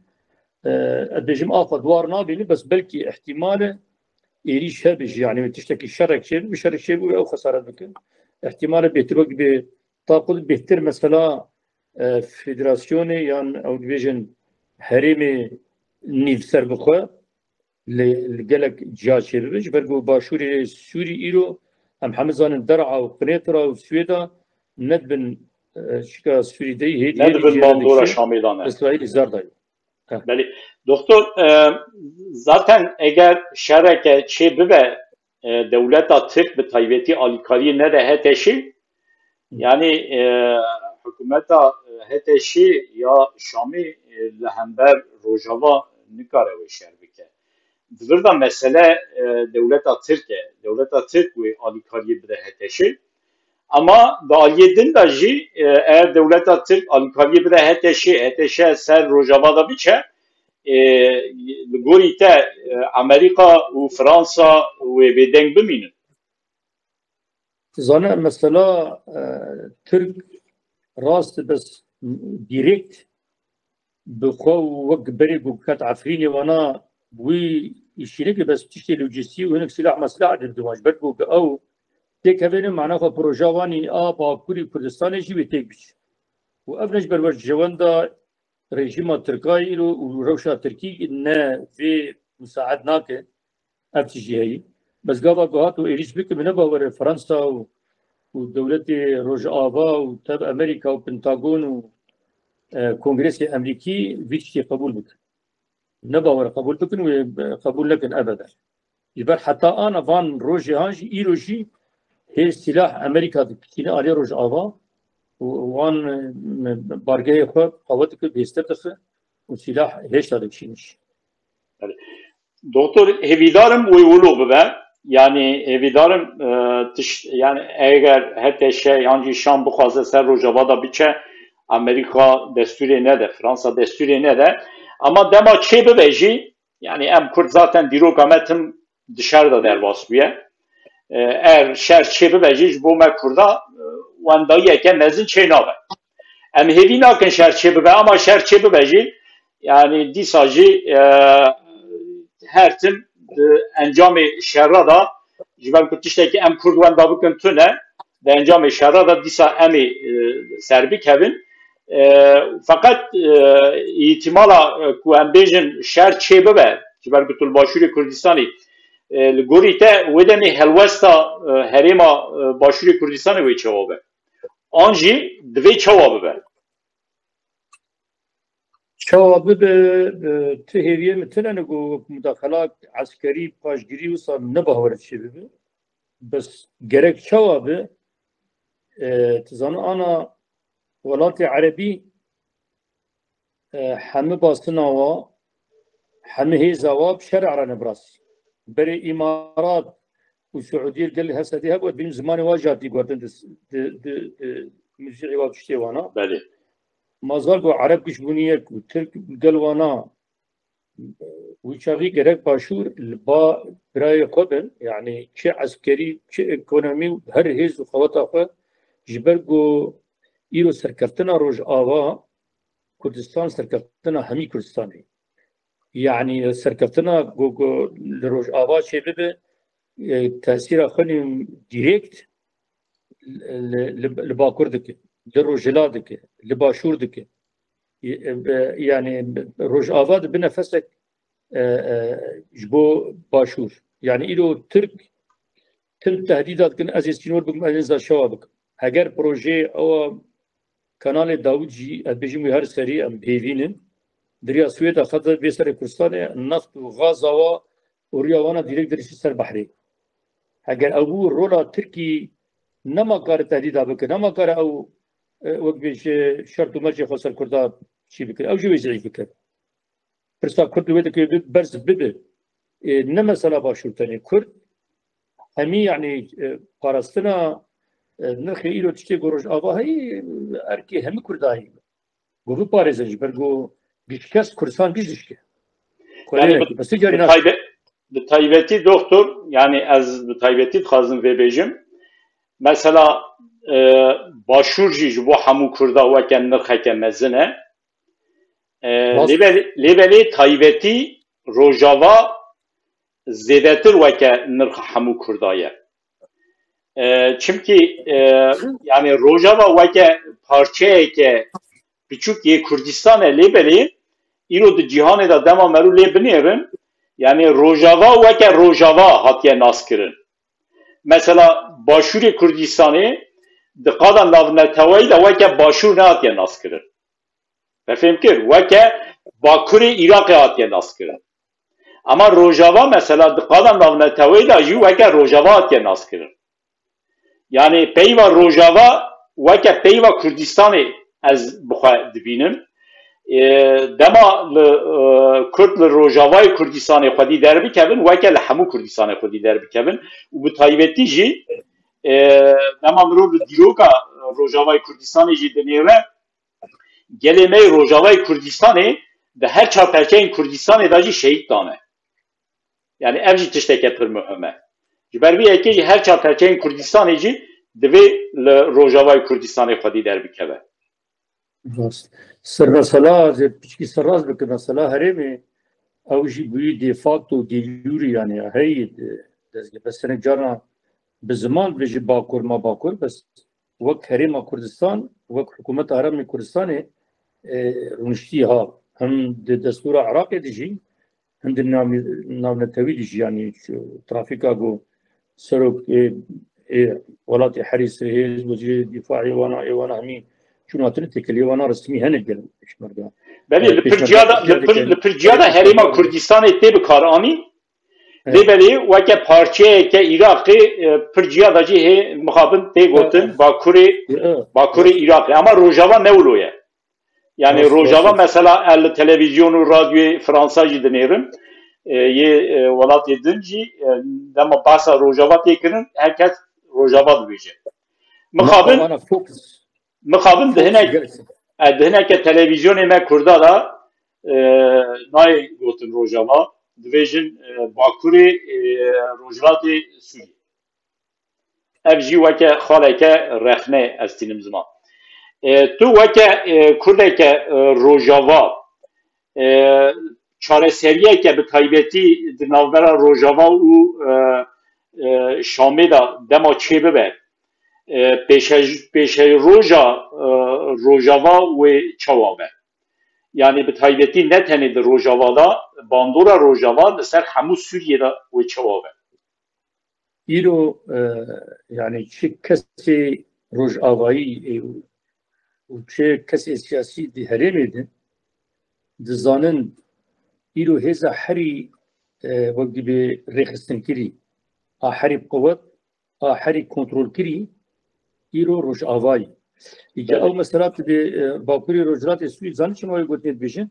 E, ez dibêjim axa duwar nabînin, bes belkî îhtîmal e êrîş hebe jî, yani tiştekî şerek çêbû, şerek çêbû ew xesaret bikin. Îhtîmal e bêtir wek bê taqû bêtir mesela e, federasyonê yan ew dibêjin herêmê nîv serbixwe li, li gelek ciya çêbibe. Ji ber ku Başûrê Sûrî îro em hemî zanin Der'a û Qinêtra û Swêda nedibin, e, çika Sûrî deyî hêdî hêdî Nedibin jê re bandora dikişin, Şamê de ne. Îsraîlî zer dayî. Belê. Doktor, e, zaten eger şereke çê bibe, e, dewleta Tirk bi taybetî alîkariyê nede HTŞê, yani, e, hikûmeta, e, HTŞê ya Şamê, e, li hember Rojava nikare wê şer bike. Di vir de mesele, e, dewleta Tirk e. Dewleta Tirk wê alîkariyê bide HTŞê. Ama di aliyê din de jî, e, eger dewleta Tirk alîkariyê bide HTŞê, HTŞ ser Rojava de biçe, e, li gorî te, e, Amerîka û Fransa wê bêdeng bimînin? Zane mesela, e, Tirk rast bes direkt bi xwe û wek berê ku ket Efrînê wana wî îşî neke, bes tiştê lojîstî û hinek silah meslah didin wan. Ji ber ku ew têkevêne mana xwe proja wanî a Bakurî Kurdistanê jî wê têk biçe. Û ev ne ji ber we ji wenda rejîma Tirkayê îro û rewşa Tirkî ne vê misaet nake. Ev tijî heyî. Bes gava ku hat û êrîş bike, min ne bawer e Fransa û, û dewletê Rojava û tev Amerîka û Pentagon û, e, Kongresê Emrîkî vî tiştê qebûl bikin. Ne bawer qebûl bikin wê, e, qebûl nekin ebede. Ji ber heta ana van rojê han jî îro jî hê sîlah Amerîka dikişîne alê Rojava û wan, e, bargehê xwe qewet dike, bêhtir dixe û sîlah hêşta dikişîne jî. Doktor, hêvîdarim wê wilo bibe. Yani hêvîdarim, e, tiş, yani eger HTŞ yan jî Şam bixwaze ser Rojava de biçe, Amerîka destûrê nede, Fransa destûrê nede. Ama dema çê bibe jî, yani em Kurd zaten dîroka me tim di şer de derbas bûye. E, eger şer çê bibe jî ji bo me Kurda, e, wendayiyeke mezin çê nabe. Em hêvî nakin şer çê bibe, ama şer çê bibe jî, yani dîsa jî, e, her tim di encamê şerra de, ji ber ku tiştekî em Kurd wenda bikin tune, di encamê şerra de dîsa em ê, e, ser bikevin. E, feqet, e, îhtimala, e, ku em bêjin şer çê bibe, ji ber ku tu li Başûrê Kurdistanê, e, li gorî te wê demê helwesta, e, herêma, e, Başûrê Kurdistanê wê çawa be? An jî divê çawa bibe? Çawa bibe, e, tu hêviyê min tune ne ku wek mudaxela eskerî, paşgirî wisa ne bawer çê bibe. Bes gerek çawa be? E, tu zanî ana welatê erebî, e, hemî basina wa, hemî hêza wa bi şerê re ne bi rastî. berê Îmarat û Siûdiyê gel Hesedê hebû, bîn zimanê wa jî hatî gotin di, di, di, di muzîqê wa tiştê wana. Belê. Mazal go Ereb giş bûniye ku Tirk gel wana wî çaxî gerek başûr li ba birayê xwe bin, yanî çi eskerî, çi ekonomî û her hêz û xeweta xwe ji ber ku îro serkeftina Rojava Kurdistan serkeftina hemî Kurdistanê. Yanî serkeftina ku, ku li Rojava çêbibe, e, tesîra xwe nî dirêkt li, li, li Bakur dike, li Rojhilat dike, li Başûr dike. E, e, yanî Rojava dibe nefesek, e, e, ji bo Başûr. Yanî îro Tirk tim tehdîda dikin, ez ê sînor bikim, ez ê şewa bikim. Heger projeyê ewa Kanalê Dawid jî, ez bêjim wî her serî em hêvîn in. Diriya Swêda xete vê serê Kurdistanê neft û gaza wa û riya wana dirêk dirişî ser behrê. Heger ew bû rola Tirkî nema kare tehdîda bike, nema kare ew, e, wek bêje şert û mercê xwe ser Kurda çî bike. Ew jî wê zîf bike. Pirsa Kurd wê dike bi-, berz bibe. E, ne mesela Başûr tenê. Kurd hemî, yanî, e, parastina, e, nirxê îro tiştê ku Rojava heyî, erkê hemî Kurda heyî. Ku biparêzin ji ber ku giş kes Kurdistan giş dişke. Yani bi, bi, taybe, bi taybetî doktor, yani ez bi taybetî dixwazim vê bêjim. Mesela, e, Başûr jî ji bo hemû Kurda weke nirxeke mezin e. E, lê belê, lê belê taybetî Rojava zêdetir weke nirxa hemû Kurda ye. E, çimkî, e, yani Rojava weke parçeyeke piçûk yê Kurdistan e, lê belê îro di cîhanê de dema merû lê binêrin, yani Rojava weke Rojava hatiye naskirin. Mesela Başûrê Kurdistanê di qada navneteweyî de weke Başûr nehatiye naskirin. Te fêm kir? Weke Bakurê Iraqê hatiye naskirin. Ama Rojava mesela di qada navneteweyî de jî weke Rojava hatiye naskirin. Yani peyva Rojava weke peyva Kurdistanê ez bi xwe dibînim. E, dema li, e, Kurd li Rojavayê Kurdistanê xwedî derbikevin, weke li hemû Kurdistanê xwedî derbikevin û bi taybetî jî, e, dema mirov li dîroka Rojavayê Kurdistanê jî dinêre, gelê me yê Rojavayê Kurdistanê di her çar perçeyên Kurdistanê de jî şehîd dane. Yani ev jî tişteke pir muhim e. Ji ber vê yekê jî her çar perçeyên Kurdistanê jî divê li Rojavayê Kurdistanê xwedî derbikeve. Rast. Ser mesela, ez ê piçkî serrast bikim, mesela herêmê ew jî bûyî de facto de jure, yani heyî de-, dezge. Bes hinek carna bi ziman dibêje Bakur ma Bakur, bes wek herêma Kurdistan, wek hikûmeta herêmê Kurdistanê, e, rûniştî ha. Hem di destûra Iraqê de jî, hem di nav-, navnetewî de jî, yani şu trafîka ku serok ê, ê welatê herî sihê, wezîrê dîfaê wana, ê wana hemî çûn hatine têkiliyê wana resmî hene gel pêşmerga. Belê, e, li pir ciya de, li pir, li pir ciya de herêma Kurdistanê tê bi kar anî. Lê belê weke parçeyeke Iraqê, e, pir ciya de jî hê mixabin tê gotin Bakurê, Bakurê Iraqê. Ama Rojava ne wilo ye. Yani Rojava mesela el televîzyon û radyoyê Fransa jî dinêrin. E, yê, e, welatê din jî, e, dema bahsa Rojava tê kirin, her kes Rojava dibêje. Mixabin, mixabin di hinek, e, di hineke televîzyonê me Kurda da, e, nayê gotin Rojava, dibêjin, e, Bakurê, e, Rojhilatê Sûriyê. Ev jî weke xaleke rexne ez tînim ziman. E, tu weke, e, Kurdeke, e, Rojava, e, çareseriyeke bi taybetî di navbera Rojava û, e, e, Şamê de dema çêbibe, e, pêşe-, pêşeroja, e, Rojava wê çawa be? Yani bi taybetî ne tenê di Rojava de, bandora Rojava li ser hemû Sûriyê de wê çawa be? Îro, e, yani çi kesê rojavayî, e, û çi kesê siyasî di herêmê de dizanin îro hêza herî, e, wek dibê rêxistinkirî, a herî bi qewet, a herî kontrolkirî îro Rojavayî. Îca ew mesela tu dê, e, Bakurê Rojhilatê Sûrî zanî çima wê gotinê dibêjin?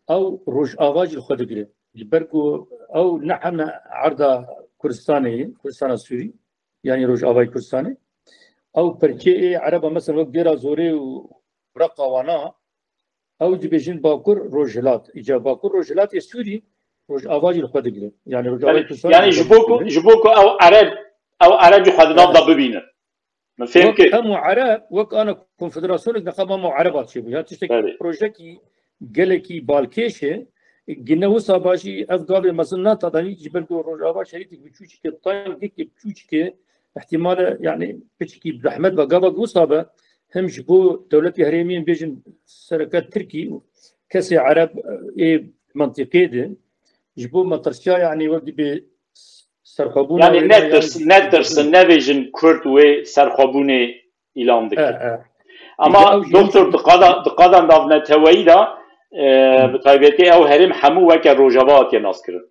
Ew Rojava jî li xwe digire. Ji ber ku ew ne heme erda Kurdistanê ye, Kurdistana Sûrî, yanî Rojavayê Kurdistanê. Ew perçeyê Ereba, mesela wek Dêra Zorê û Reqa wana, ew dibêjin Bakur Rojhilat. Îca Bakur Rojhilatê Sûrî, Rojava jî li xwe digire. Yanî Rojavayê Kurdistanê. Yanî ji bo ku, ji bo ku ew Ereb, ew Ereb jî xwe di nav de bibînin. Min fêm kir. Wek em û Ereb, wek ana konfederasyonek neqeba me û Ereba çêbû. Ya tiştekî, belê, projekî gelekî balkêş e. Gine wisa ba jî ev gavê mezin nata danî ji ber ku Rojava şerîtek biçûçike, tayngekê biçûçike, ihtimale, yanî piçekî zehmet ve gava wisa be, hem ji bo dewletê herêmî, em bêjin sereke Tirkî û kesê Ereb ê mentiqê de, ji bo metirsiya, yanî wek dibê serxwebûna. Yanî wê netirsin, netirsin, nebêjin Kurd wê serxwebûnê îlan dike. E, e. Ama doktor, diqada, diqada navneteweyî de, e, bi taybetî ew herêm hemû weke Rojava hatiye naskirin.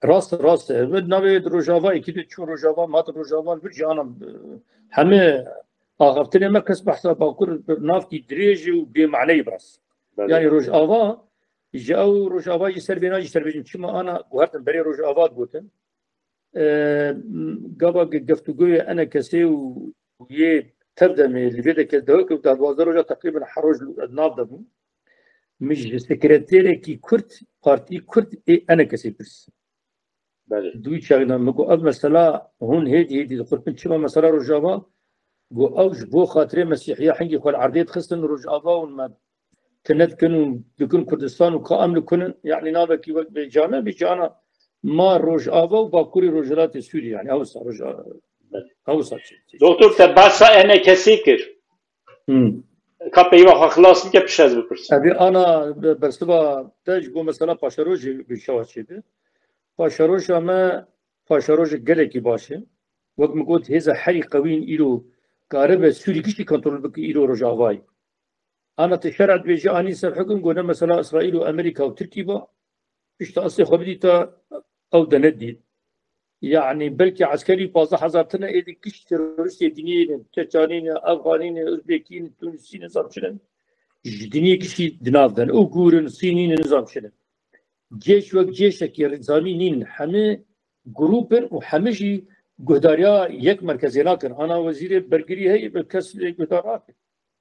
Rast, rast. Min navê Rojava, êkî de çû Rojava, mat Rojava, li vir cîhana, e, hemî axaftinê me kes behsa Bakur, navkî dirêj û bêmaneyî biraz. Belê. Yanî Rojava, ji ew Rojava jî ser vêna jî ser bêjin. Çima ana guhertin berê Rojava digotin. E, gava ge-, geftûgoyê enekesê û yê tevdemê li vê de ke dehok û da duwazdeh roja teqrîben her roj li nav de bû. Min ji sekreterekî Kurd, partî Kurd ê enekesê pirs. Belê. Dû çaxê de min got, ev mesela hûn hêdî hêdî diqurpin. Çima mesela Rojava? Got, ew ji bo xatirê Mesîhiya hingî xwe li erdê dixistin Rojava û me tune dikin û dikin Kurdistan û ka em li kunin, yanî navekî wek bê came, bê cana ma Rojava û Bakurê Rojhilatê Sûrî, yanî ew sa Rojava, ew sa çi, çi. Doktor, te behsa enekesê kir. Hmm. Ka peyva xwe xilas bike, pişt ez bipirsim. Evê ana be-, bersiva te ji bo mesela paşerojê bi çawa çêbe. Paşeroja me, paşerojek gelekî baş e. Wek min got, hêza herî qewîn îro karibe Sûrî giştî kontrol bike îro Rojavayê. Ana te şer dibêje anî ser hukm, gone mesela Îsraîl û Amerîka û Tirkî ba, pişta asê xwe bidîta ew de nedît. Yanî belkî eskerî pazdeh hezar tine êdî giş terorîstê diniyê ne, Çeçanî ne, Efxanî ne, Uzbekî ne, Tunisî ne, nizam çi ne. Ji diniyê giştî di nav de ne. Ûgûr in, Sînî ne, nizam çi ne. Cêş wek cêşekî nizamî nîn. Hemî grûp in û hemî jî guhdariya yek merkezê nakin. Ana wezîrê bergirî heye, bi kes lê guhdar nake.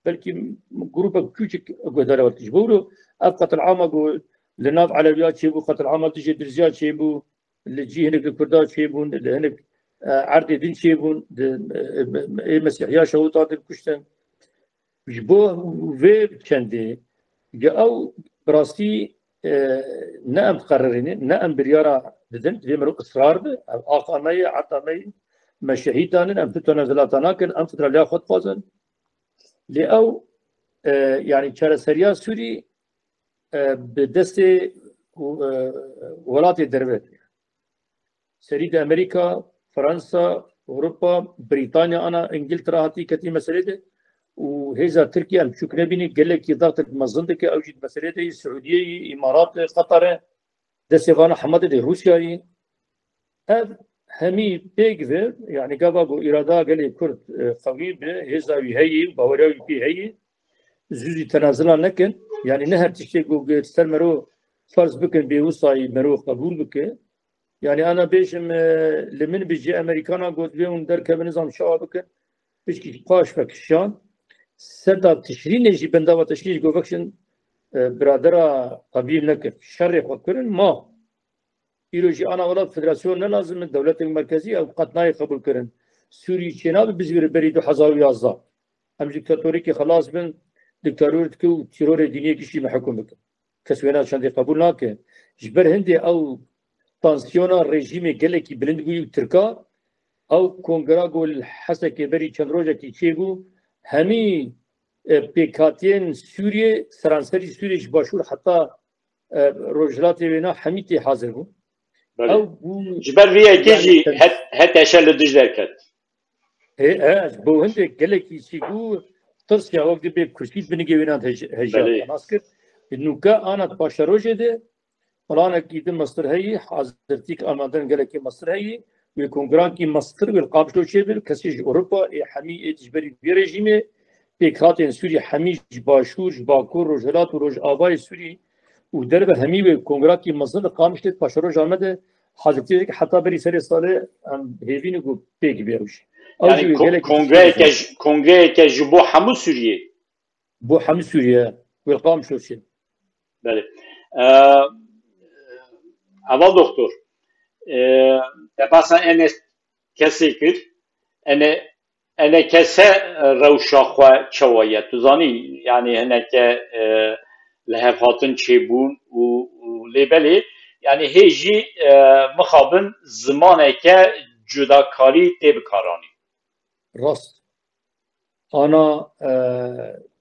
Belkî grûpek biçûçik guhdarî were dike. Ji bo wilo ev qetilama ku li nav Elewiya çêbû, qetilama dijî Dirziya çêbû, li cî hinek li Kurda çêbûn, li hinek, e, erdê din çêbûn, di, e, ê Mesîhiya şewitandin kuştin. Ji bo vê çendê, ya ew bi rastî, e, ne em qerirînin, ne em biryara didin, divê mirov israr bi, ev axa me ye, erda me ye, me şehîd danin, em tu tenezilata nakin, em federaliya xwe dixwazin. Lê ew, e, yanî çareseriya Sûrî, e, bi destê, e, welatê derve. Serî de Amerîka, Fransa, Ewropa, Brîtanya, ana Îngiltere hatî ketî meselê de û hêza Tirkiye em çûk nebînî, gelekî daxtek mezin dike, ew jî di meselê de yî, Siûdiyê yî, Îmarat e, Qatar e, destê vana hema de Rûsya yî. Ev hemî pêk ve, yanî gava ku îrada gelê Kurd, e, qewî bi, hêza wî heyî û baweriya wî pê heyî, zû zî tenazila nekin. Yanî ne her tiştê ku ser mero ferz bikin bê wisayî mero qebûl bike. Yanî ana bêjim, e, li min bijî Amerîkana got, vê hûn derkevin nizam çawa bikin. Pişkî paş vekişan. Serda Tişrînê jî, bendava Tişrînê jî got, vekişin, e, biradera qebîl nekir. Şerê xwe kirin, ma. Îro jî ana welat federasyon ne lazim in, dewletek merkezî ew qet nayê qebûl kirin. Sûrî çênabe bizwîre berî du hezar û yazdeh. Em ji diktatorîkê xelas bin, diktator dike û terorê dîniyê giştî me hukm bikin. Kes wêna çendê qebûl nake. Ji ber hindê ew tansiyona rejîmê gelekî bilind bûyî û Tirka, ew kongera ku li Hesekê berî çend rojekî çêbû, hemî, e, pêkhatiyên Sûriyê, seranserî Sûriyê ji başûr heta, e, rojhilatê wêna hemî tê hazir bûn. Belê. Ew bû. Ji ber vê yekê jî H T Ş li dij derket. Ê, e, ji bo hindê gelekî jî bû tirsiya wek dibê kursî binigê wêna hej-, hejya nas kir. Nûke ana di paşerojê de planekî din mestir heyî, hazirtîk amandin gelekî mestir heyî. Wê kongrankî mestir wê li Qamişlo çêbin, kesê ji Ewropa ê hemî ê dijberî vê rejîmê, pêkhatên Sûrî hemî ji Başûr, ji Bakur, Rojhilat û Rojavayê Sûrî û derve hemî wê kongrakî mezin li Qamişlê paşeroja me de hazirtiyê heta berî serê salê em hêvî ne ku pêk bê ew jî. Ew jî Yani wê ko- gelekî kongreyeke ji- kongreyeke ji bo hemû Sûriyê. Bo hemî Sûriye wê li Qamişlo çê. Belê. E, Heval doktor, e, te behsa ene kesê kir, ene ene kese rewşa xwe çawa ye? Tu zanî, yani hineke e, li hev hatin çêbûn û, û lê belê, yani hê jî e, mixabin zimaneke cudakarî tê bikaranî. Rast. Ana e,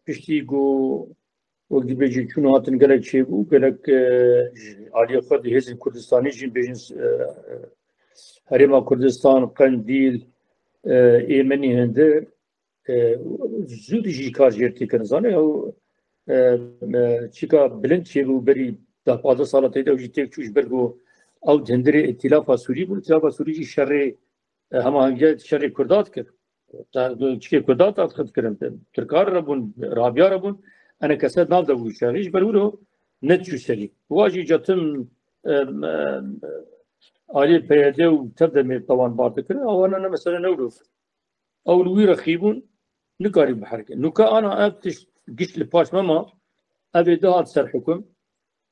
piştî ku wek dibêjî çûn hatin gelek çêbû, gelek e, ji aliyê xwe di hêzên Kurdistanî jî bêjin e, Herêma Kurdistan, Qendîl, e, Êmenî, Hindir, e, zû dijî kar jêr têkirin. Zanê ew e, e, çîka bilind çêbû berî deh pazdeh sala tê de ew jî têk çû ji ber ku ew di Hindirê îtîlafa Sûrî bû. Îtîlafa Sûrî jî şerê e, hema hemge şerê Kurda dikir. Çikê Kurda dadxit kirin. Tirkar re bûn, Rabîya re bûn. Ene kese nav de bû şerî. Ji ber wilo nediçû serî. Wa jî ca tim e, e, aliyê P Y D û tev demê tawanbar dikirin. Awana ne mesele ne wilo. Ew li wî rexî bûn, nikarî biherike. Nûke ana ev tişt giş li paş me ma, ev ê dihat ser hukum.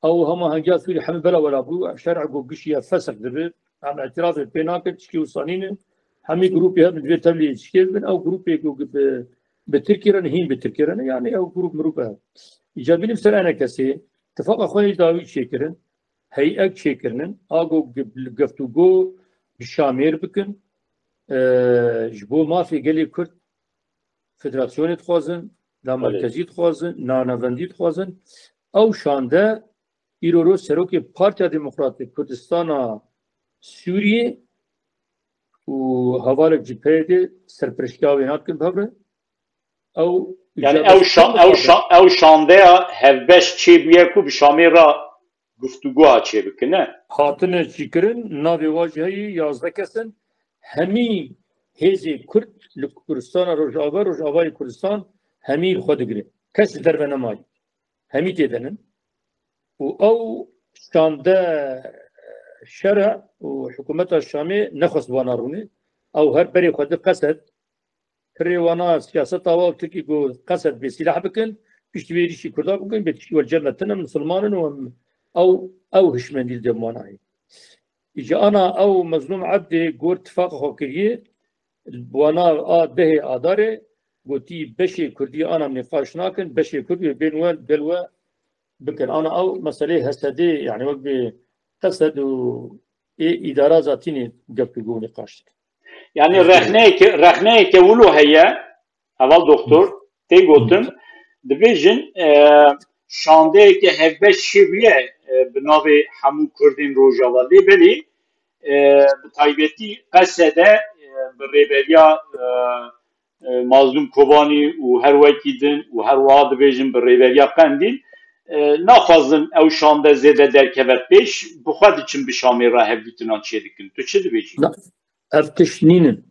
Ew hema hengiya Sûrî hemî bela wela bû, şer'e ku gişiye fesix dibe, em îtirafê pê nakin, tişkî wisa nîne. Hemî grûpê hebin divê tevlî tişkê bibin, ew grûpê ku bi, bi Tirkî re ne, hîn bi Tirkî re ne, yani ew grûp mirûp e. Îca bînim ser enekesê, tifaqa xwe yê dawî çêkirin, heyek çêkirinin, a ku gi-, geftûgo bi Şamêr bikin, e, ji bo mafê gelê Kurd federasyonê dixwazin, namerkezî dixwazin, nanavendî dixwazin. Ew şande îro ro serokê Partiya Demokratê Kurdistana Sûriyê û hevalek ji P Y D serpereştiya wê nadikin bi hev re. Ew Yani ew şan, ew şan, ew şandeya hevbeş çêbûye ku bi Şamê re guftûgoha çêbikine. Hatine çîkirin, navê wa jî heyî yazdeh kes in. Hemî hêzê Kurd li Kurdistana Rojava, Rojavayê Kurdistan hemî li xwe digire. Kes ji derve nemayî. Hemî tê de nin. Û ew şande şer'e û hikûmeta Şamê nexwest wana rûnê. Ew her berê xwe di Qesed, pirê wana siyaseta wa Tirkî ku Qesed bê sîlah bikin, piştî wê êrîşî Kurda bikin, bê tişkî wel cem me tune, misilman in û em ew, ew hişmendî li dem wana heye. Îca ana ew Mezlûm Ebdê got tifaqa xwe kiriye, bi wana a dehê Adarê gotî beşê Kurdî ana nîqaş nakin, beşê Kurd wê bên we gel we bikin. Ana ew meseleyê Hesedê, yani wek bê Qesed û ê îdara zatînê geftûgo nîqaş dikin. Yani rexneyeke, rexneyeke wilo heye, heval doktor, tê gotin, dibêjin, e, şandeyeke hevbeş çêbûye, e, bi navê hemû Kurdên Rojava. Lê belê, e, bi taybetî Qesede, e, bi rêberiya, e, e, Mazlûm Kobanî û her wekî din û her wiha dibêjin bi rêberiya Qendîl, e, naxwazin ew şande zêde derkeve pêş, bi xwe diçin bi Şamê re hevdîtinan çêdikin. Tu çi dibêjî? Na, ev tişt nînin.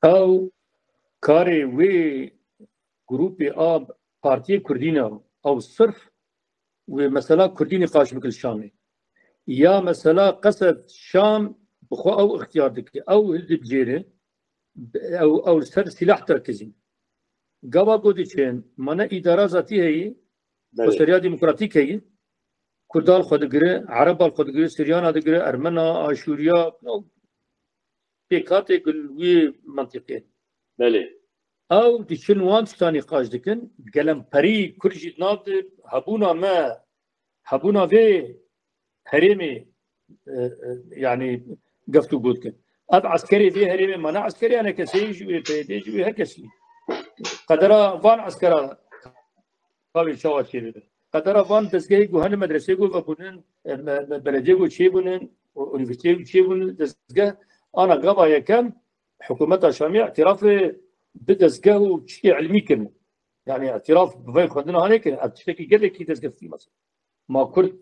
Ew karê wê grûpê a partiyê Kurdî ne. Ew sirf wê mesela Kurdî nîqaş bike li Şamê. Ya mesela Qesed Şam bi xwe ew ixtiyar dike. Ew hildibijêre, ew, ew li ser sîlah terkizîn. Gava ku diçin, mane îdara zatî heyî, Belê. Xweseriya demokratîk heyî, Kurda li xwe digire, Ereba li xwe digire, Siryana digire, Ermena, Aşûriya, pêkhatê ku li wî mentiqê. Belê. Ew diçin wan tişta nîqaş dikin, gelemperî Kurd jî di nav de hebûna me, hebûna vê herêmê, e, e, yani geftûgo dikin. Ev eskerê vê herêmê mane eskerê enekesê jî wê P Y D jî wê her kesî. Qedera van eskera Tabii çawa çêbibe. Qedera van dezgehê ku hene medresê ku vebûnin, e, me, me, belediyê ku çêbûnin, û unîversîteyê ku çêbûnin, dezgeh ana gava yekem hikûmeta Şamê îtirafê bi dezgeh û çikê ilmî kirin. Yani îtiraf bi vê xwendina hanê kirin. Ev tiştekî gelekî dezgeftî mesela. Ma Kurd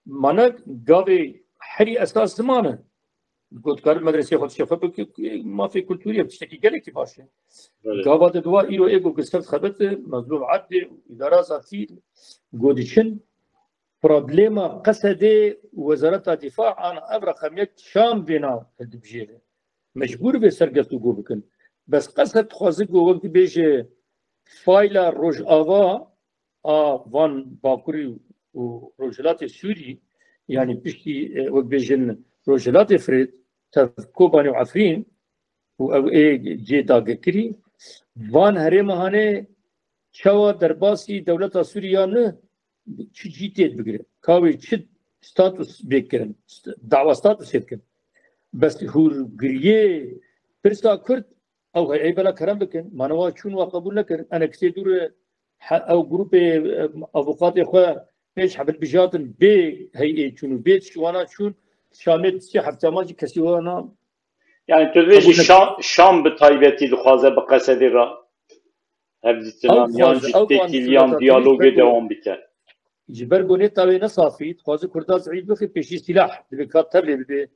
Mane gavê herî esas ziman e. Gotkar medresê xwe dişê xwe bike, mafê kulturî ye, tiştekî gelekî baş e. Belê. Gava de dua îro ê ku gister xebet e, Mezlûm Ebdê, îdara zatî, go diçin, Problema Qesedê, Wezareta Dîfa, ana ev reqem yek Şam vêna dibijêre. Mecbûr vê ser guftûgo bikin. Bes Qesed dixwaze ku wek dibêje fayla Rojava a van Bakurî û Rojhilatê Sûrî, yanî piştî, e, wek bêjin Rojhilatê Firêt, tev Kobanê û Efrîn û ew ê cê dagirkirî, van herêma hane çawa derbasî dewleta Sûrî ya ne, çi cî tê bigire. Ka wê çi status bê kirin, st-, dawa statusê bikin. Bes hûrgiriyê pirsa Kurd, ew heyê bela kerem bikin. Ma ne wa çûn wa qebûl nekirin. Ene kisê dûr e, he-, ew grûpê, e, avûkatê xwe pêş hebil bijatin bê heyê çûn û bê tiştwana çûn. Şamê sê hefta ma jî kesî wana Yani tu dibêjî Şam, Şam bi taybetî dixwaze bi Qesedê re hevdîtinan yan jî têkiliyan diyalogê dewam bike. Ji ber ku nêta wê ne safî, dixwaze Kurda zeîf bixî pêşî sîlah, divê ka tevlê bibe.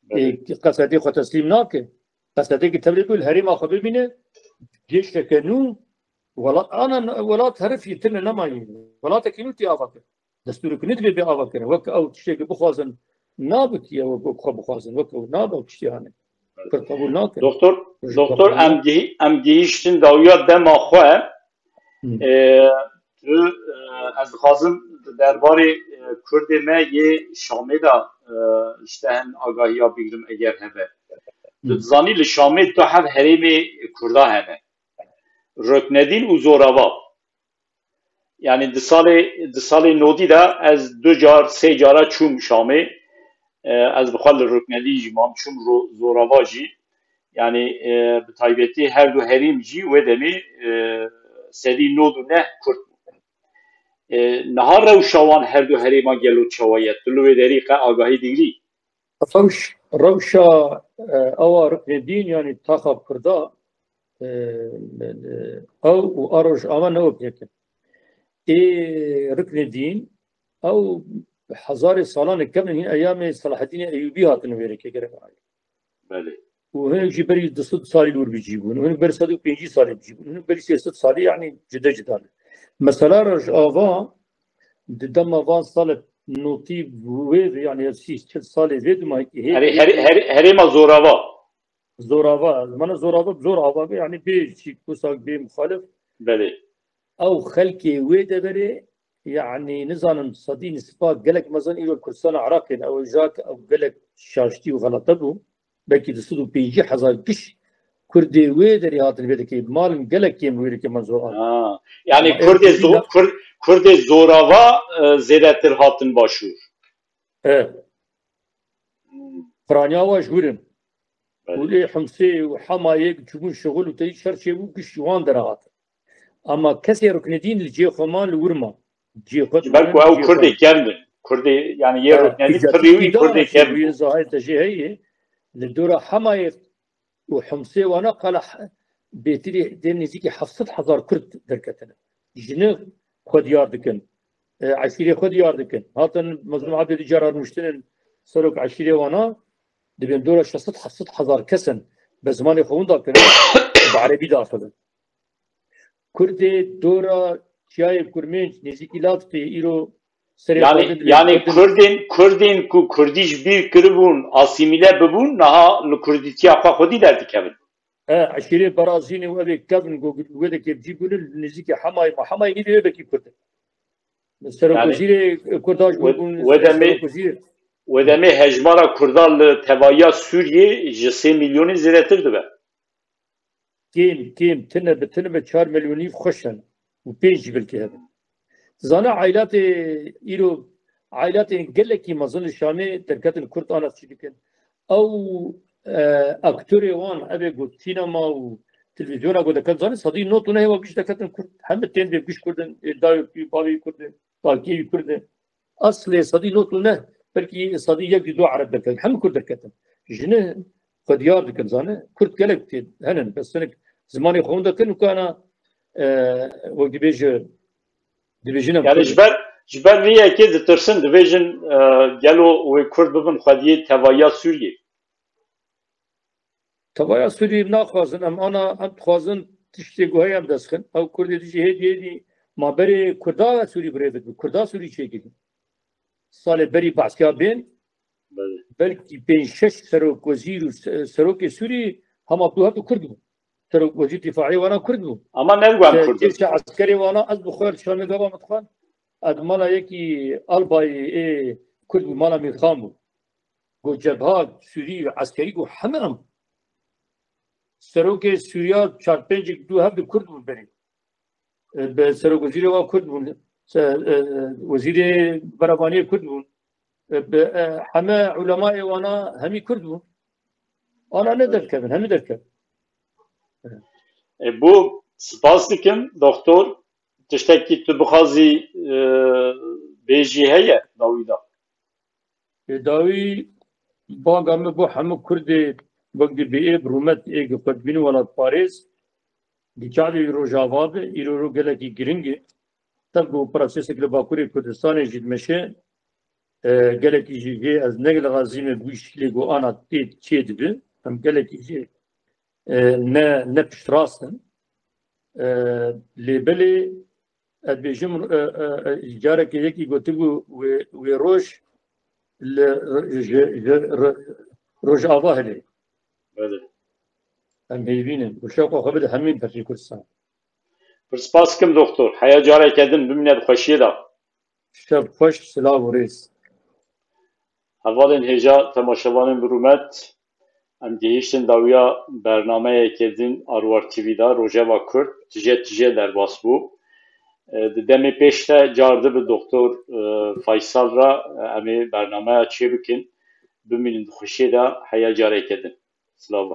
Belê. Ê, Qesedê xwe teslîm nake. Qesedê ki tevlê bû, li herêma xwe bibîne, cêşeke nû, welat, ana, welat herifî tine nemayî. Welatekî nû tê ava kir. Destûrek nidibê bê ava kirin. Wek ew tiştekî bixwazin, nabitiye wek, wek xwe bixwazin. Wek ew nabe ew tiştê hane. Kurd qebûl nakin. Doktor, Doktor, em gihî-, em gihîştin dawiya dema xwe. Hı. E, tu, e, ez dixwazim di derbarê, e, Kurdê me yê Şamê de, e, işte hin agahiya bigrim eger hebe. Tu Hı. dizanî li Şamê du heb herêmê Kurda hene. Ruknedîn û Zorava. Yani di salê, di salê nodî de ez du car, sê cara çûm Şamê. E, ez bi xwe li Ruknedî jî mam, çûm ro-, Zorava jî. Yani, e, bi taybetî her du herêm jî wê demê, e, sedî nod û neh Kurd bû. E, niha rewşa wan her du herêma gelo çawa ye? Tu li wê derî qe agahî digirî? Rewş-, rewşa, e, ewa ruknê dîn, yanî taxa Kurda, e, e, ew û a Rojava ne wek yek in. Ê ruknê dîn, ew hezarê salan e kevin hîn eyamê Selahedînê Eyûbî hatin wêrekê gerek anî. Belê. Û hinek jî berî du sed salî li wir bi cî bûn. Hinek berî sed û pêncî salî bi cî bûn. Hinek berî sê sed salî, yanî cide cide ne. Mesela Rojava, di dema van salê notî wê, yanî sî çil salê vê dimayî ki hê Herê-, herê-, herê-, herêma Zorava. Zorava, mana Zorava, zor ava, yanî bê çîk, kusak, bê muxalif. Belê. Ew xelkê wê deverê, yanî nizanim sedî nisifa gelek mezin îro Kurdistana Iraqê ne. Ew ja ke ew gelek şaştî û xelete bû. Belkî du sed û pêncî hezar giş Kurdê wê derê hatin vê dikê. Malin gelek kêm wê dikê, man zor an. Ha. Yani Ama Kurdê ev zo-, Kurd-, Kurdê Zorava, e, zêdetir hatin başûr. E. Hmm. Piraniya wa ji wir in. Belê. Û lê Himsê û Hemayê çûbûn şixul û teyî şer çêbû, giş ji wan dera hatin. Ama kesê ruknedîn li cihê xwe man, li wir man. Cihê xwe Ji ber ku ew Kurdê kevn in. Kurdê, yani yê ruknedîn pirî wî Kurdê kevn bû. Zahir te jê heye. Li dora Hemayê û Himsê wana qala he-, bêtirî dê nêzîkî heft sed hezar Kurd derketine. Jini xwe diyar dikin. E, eşîrê xwe diyar dikin. Hatin Mezlûm Ebdî cara nûştinin serok eşîrê wana, dibên dora şeş sed heft sed hezar kes in. Bi zimanê xwe winda kirin, bi erebî daxivin. Kurdê dora çiyayê Kurmênc, nêzîkî Latqê, îro serê Yani, xwe didibê yani Kurdin. Kurdên, Kurdên ku Kurdî ji bîr kiribûn, asîmîle bibûn, niha li Kurdîtiya xwe xwedî derdikevin. E, eşîrê Berazînê û evê kevn ku wê de kevcî bûne, li nêzîkî Hemayê, ma Hemayê nîvê wê bekî Kurd e. Serok Yani, wezîrê Kurda ji we-, bûn, we demê, serok wezîrê. We demê hejmara Kurda li tevahiya Sûriyê ji sê milyonî zêdetir dibe. Kêm, kêm, tine bi tine be çar milyonî xweş in û pênc jî belkî hebe. Zana aylatê îro, aylatên gelekî mezin li Şamê derketin Kurd ana çi dikin. Ew, e, aktorê wan, evê ku sînema û televîzyona ku deket, zanî sedî nod û neh wa giş deketin Kurd. Hemî tên vê giş Kurd in, ê dayê wî, bavê wî Kurd in, kakê wî Kurd in. Eslê sedî nod û neh, belkî sedî yek jî du Ereb derketin. Hemî Kurd derketin. Jini xwe diyar dikin, zane. Kurd gelek tê, henin, bes hinek zimanê xwe winda kin û kana, e, wek dibêje, dibêjin em Yani Kurd ji in. ber, ji ber vê yekê ditirsin, dibêjin, e, gelo wê Kurd bibin xwediyê tevahiya Sûriyê. Tevahiya Sûriyê naxwazin, em ana, em dixwazin tiştê ku heye em dest xin. Ew Kurdê dijî hêdî hêdî ma berê Kurda Sûrî bi rê bibe, Kurda Sûrî çêkirî. salê berî behsiya bên, Belê. belkî pênc şeş serokwezîr û se- serokê Sûrî hema du hevdu Kurd bûn. Serokwezîr dîfaê wana Kurd bû. Ama ne digo em Te Kurd in. Cêşa eskerê wana ez bi xwe li Şamê gava min dixwend. Ez mala yekî albayê ê Kurd bû, mala Mîrxan bû. Go cebha Sûrî û eskerî go heme em. Serokê Sûriya çar pêncek du hevdu Kurd bûn berê. E, bi serokwezîrê wa Kurd bûn. Se, e, wezîrê berevaniyê Kurd bûn. E, bi, e, heme ulemayê wana hemî Kurd bûn. Ana ne derkevin, hemî derkevin. E, bu spas dikim, doktor. Tiştekî tu bixwazî e, bêjî heye dawî de. Ê dawî banga min bo hemû Kurdê wek di bê ê bi rûmet ê gi xwe dibînin welatparêz, di çavê wî Rojava bi, îro ro gelekî giring e. Tev ku prosesek li Bakurê Kurdistanê jî dimeşe, e, gelekî jî vê ez ne li razî me bi wî şîlê ku ana tê çê dibi. Em gelekî jî e, ne, ne piştrast in. E, lê belê ez bêjim, e, e, e, carekê yekî gotibû wê, wê roj li, ji, ji, ro- Rojava hilê. Belê. Em hêvînin. Û şewqa xwe bide hemî berçê Kurdistan. Pir spas dikim doktor. Heya careke din bimîne di xweşiyê de. Şev xweş, silav û rêz. Hevalên hêja temaşevanên bi rûmet, em gihîştin dawiya bernameyeke din a Rûwar T V de, Rojeva Kurd, tije tije derbas bû. E, Di demê pêş de car di bi doktor e, Faysal re e, em ê bernameya çê bikin. Bimînin di xweşiyê de heya careke din. Silav.